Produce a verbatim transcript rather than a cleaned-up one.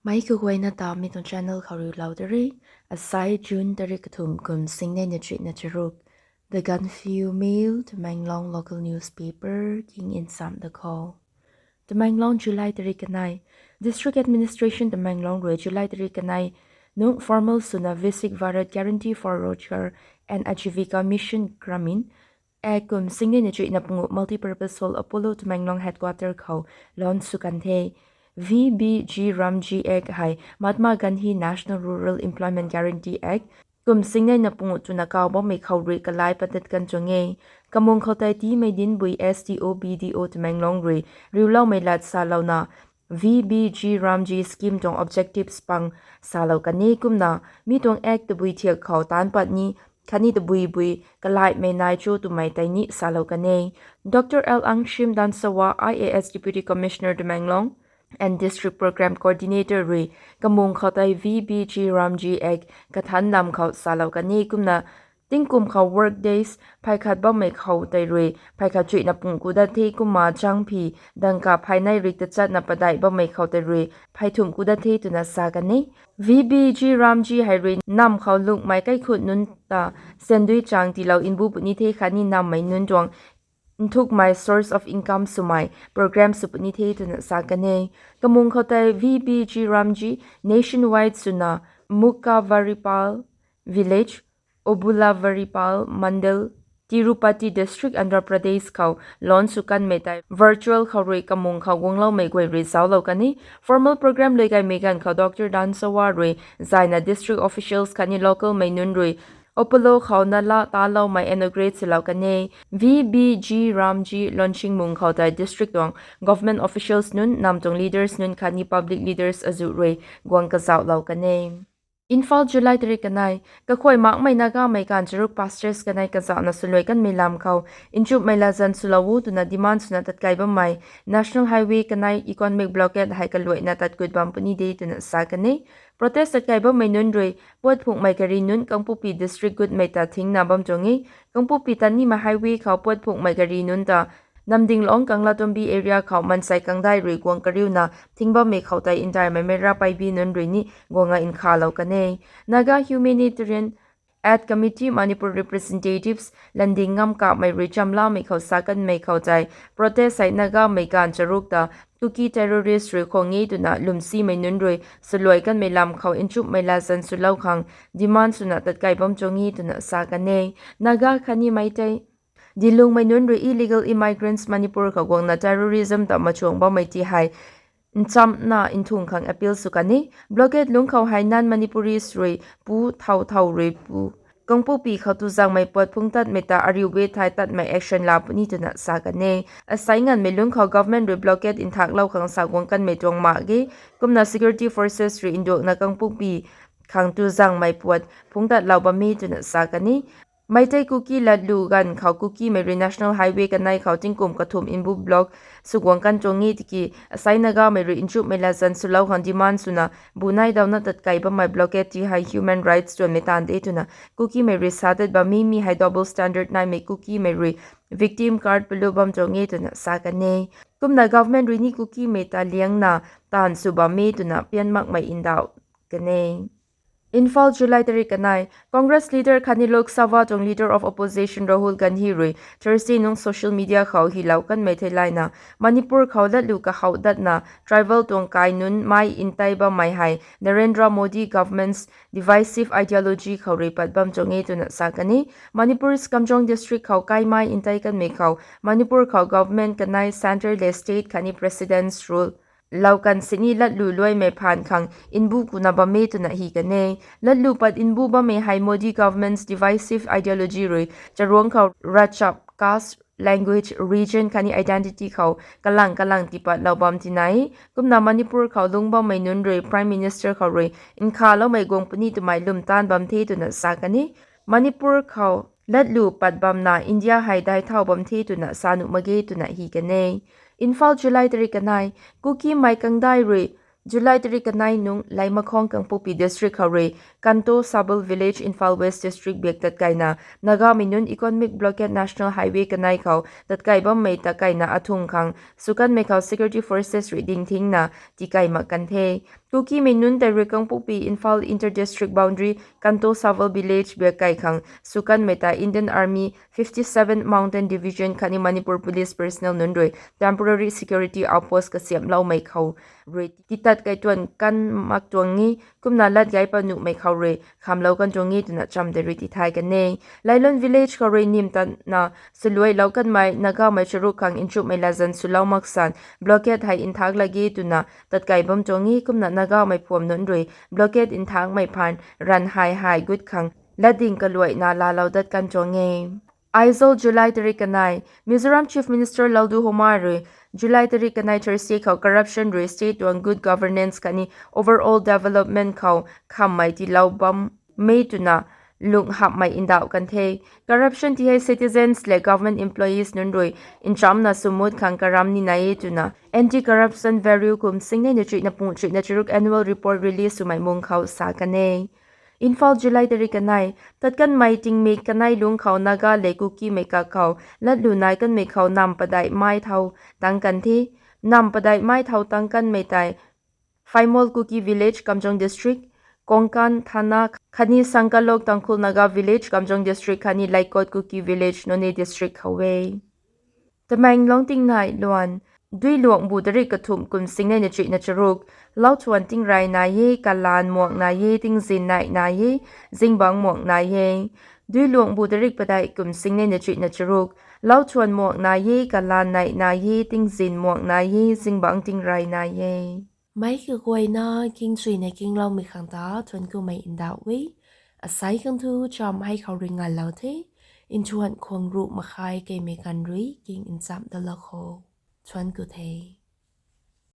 Meic kaguayna ta mi tuang channel khou riulou ta re. Asai June tarik kathumh kum singnei na chuihna charuk. The Gaanphiu Mail, Tamenglong local newspaper, king insam da khou. Tamenglong, July tarik kanei. District Administration Tamenglong rui July tarik kanei nung formal swna Viksit Bharat Guarantee for Rozgar and Ajivika Mission Gramin Act kum singnei na chuihna pungu Multipurpose Hall, Apollo Tamenglong Headquarter khou launch sw kan the. V B G Ramji Act hei Mahatma Gandhi National Rural Employment Guarantee Act kum singnei na pungu twna kaw bammei khou rui kalai patat kan tuang e. Kamung khou tei tiimei dinbui S D O, B D O Tamenglong rui riuloumei lat salouna, V B G Ramji scheme tuang objectives pang salou kan e. Kumna mi tuang Act tabui thiak khou taanc pat ni khatni tabui bui kalaimei nai cho twmei tei ni salou kan e. Doctor L Angshim Danshawa, I A S Deputy Commissioner Tamenglong and District Programme Coordinator rui kamung khou tei V B G Ramji Act kathanc lam khou salou kan e. Kumna tingkum khou work days phey khat bammei khou tei rui phey khat chuihna pung ku dat the. Kumna jangphi dangka phey nei rik tachatna padeih bammei khou tei rui phey thumh ku dat the twna sa kan e. V B G Ramji hei rui namv khou lungmei kaikhut nunc ta sandui chang tiilou mbu puni the khatni nammei nunc tuang nthukmei source of income swmei program sw puni the twna sa kan e. Kamung khou tei V B G Ramji nationwide swna Mukavaripal Village, Obulavaripalle Mandal, Tirupati District, Andhra Pradesh khou launch sw kanmei tei virtual khou rui kamung khou guangloumei guay rui zauclou kan e. Formal program lui kaimei ganv khou Doctor Danshawa rui zayna district officials khatni local mei nunc rui Apollo khou nala taloumei inaugurate swlou kan e. V B G Ramji launching mung khou tei district tuang government officials nunc, namv tuang leaders nunc khatni public leaders azuh rui guang kazauhlou kan e. Imphal, July tarik kanei. Kakhuay makmei Nagamei ganv charuk pastors kanei kazauhna swluai kanmei lam khou nchumhmei latzan swlou o twna demand swna tatkai bammei National Highway kanei economic blockade hei kaluaina tat kut bam puni de twna sa kan e. Protest tatkai bammei nunc rui puat phunghmei gari nunc Kangpokpi district gutmei ta thingna bam tuang e. Kangpokpi ta nimei highway khou puat phunghmei gari nunc ta Namdinglong Kanglatombi area khou mansei kangdai rui guang kariuna thing bammei khou tei ntaimei Meira Paibi nunc rui ni guanga nkhalou kan e. Naga Humanitarian Aid Committee Manipur representatives Landing Ngamkapmei rui chamlamei khou sa kanmei khou tei protest hei Nagamei ganv charuk ta Kuki terrorist rui khwang e twna lwmsimei nunc rui swluai kanmei lam khou nchumhmei latzan swlou khang demand swna tatkai bam tuang e twna sa kan e. Naga khatni Meitei dilungmei nunc rui illegal immigrants Manipur khou guangna terrorism ta machuang bammei ti hei nchamna nthung khang appeal sw kan e. Blockade lungc khou hei non-Manipuris rui pu thau thau rui pu Kangpokpi khou tuzangmei puat phungc tatmei ta ariu e thei tatmei action la puni twna sa kan e. Asai nganvmei lungc khou government rui blockade nthaklou khang sa guang kanmei tuang mak ge. Kumna security forces rui nduakna Kangpokpi khang tuzangmei puat phungc tatlou bam e twna sa kan e. Meitei Kuki latlu ganv khou Kukimei rui National Highway kanei khou tingkum kathumh mbu block sw guang kan tuang e tiki asai Nagamei rui nchumhmei latzan swlou khang demand swna bu nai dauna tatkai bammei blockade ti hei human rights tuanmei taanv de twna Kukimei rui sa tat bam e. Mi hei double standard naimei Kukimei rui victim card palu bam tuang e twna sa kan e. Kumna government rui ni Kukimei ta liangna taanv sw bam e twna pian makmei ndauh kan e. Imphal, July tarik kanei. Congress leader khatni Lok Sabha tuang leader of opposition Rahul Gandhi rui Thursday nung social media khou hylou kanmei theilayna Manipur khou latlu kahouh datna tribal tuang kai nunc mei ntei bammei hei Narendra Modi government's divisive ideology khou rui pat bam tuang e twna sa kan e. Manipur's Kamjong district khou kai mei ntei kanmei khou Manipur khou government kanei centre le state khatni president's rule lou kan sini latlu luaimei phaan khang mbu kuna bam e twna hi kan e. Latlu pat mbu bammei hei Modi government's divisive ideology rui charuangc khou rachap, caste, language, region khatni identity khou kalang kalang tipatlou bam tinei. Kumna Manipur khou lungc bammei nunc rui Prime Minister khou rui nkhaloumei guang puni twmei lwm taanv bam the twna sa kan e. Manipur khou latlu pat bamna India hei daic thau bam the twna sa nuh mak ge twna hi kan e. Imphal, July tarik kanei. Kukimei kangdai rui July tarik kanei nung Leimakhong Kangpokpi district khou rui Kanto Sabal village, Imphal West district biak tatkaina Nagamei nunc economic blockade National Highway kanei khou tatkai bammei ta kaina athung khang sw kanmei khou security forces rui dingthingna tikai mak kan the. Kukimei nunc tei rui Kangpokpi Imphal inter district boundary Kanto Saval village biak kai khang swkanmei ta Indian Army fifty seven Mountain Division khatni Manipur Police personnel nunc rui temporary security outpost kasiamhloumei khou rui titat kai tuang kan mak tuang e, kumna lat gay pat nuhmei khou rui khamlou kan tuang e twna cham tei rui tithay kan e. Lailon village khou rui nim tatna saluailou kanmei Nagamei charuk khang nchumhmei latzan swlou mak san blockade hei nthak lak ge twna tatkai bam tuang e, kumna Nagamei phuam nunc rui blockade nthakmei phaan ranv hei hei gut khang latding kaluaina laalou dat kan tuang e. Aizawl, July tarik kanei. Mizoram Chief Minister Lalduhoma rui July tarik kanei Thursday khou corruption rui state tuang good governance khatni overall development khou khammei tiilou bam e twna lung hapmei ndauh kan the. Corruption ti hei citizens lev government employees nunc rui nchamna swmut khang karam ni nai e twna Anti-Corruption Bureau kum singnei na chuihna pung chuihna charuk annual report release swmei mung khou sa kan e. Imphal, July tarik kanei. Tat kanmei tingmik kanei lungc khou Naga lev Kukimei kakhou latlu nai kanmei khou nam padeih mai thau tang kan the. Nam padeih mai thau tang kanmei tei Phaimol Kuki Village, Kamjong District, Kongkan Thana khatni Sangkalok Tangkhul Naga Village, Kamjong District khatni Laikot Kuki Village, Noney District khou e. Tamenglong tingnai luan. Duiluangbu tarik kathumh kum singnei na chuihna charuk. Lauthuan tingrey nai e, kalaan muang nai e, tingzin neih nai e, zingbangc muang nai e. Duiluangbu tarik padeih kum singnei na chuihna charuk. Lauthuan muang nai e, kalaan neih nai e, tingzin muang nai e, zingbangc tingrey nai e. Meic kaguayna kingchuina kingloumei khang ta thuanc kumei ndauh e. Asei khang thu cham hei khou rui nganlou the. Nthuan khwang ruh makhai keimei ganv rui king nchamh dalou kho. Thuanc ku the.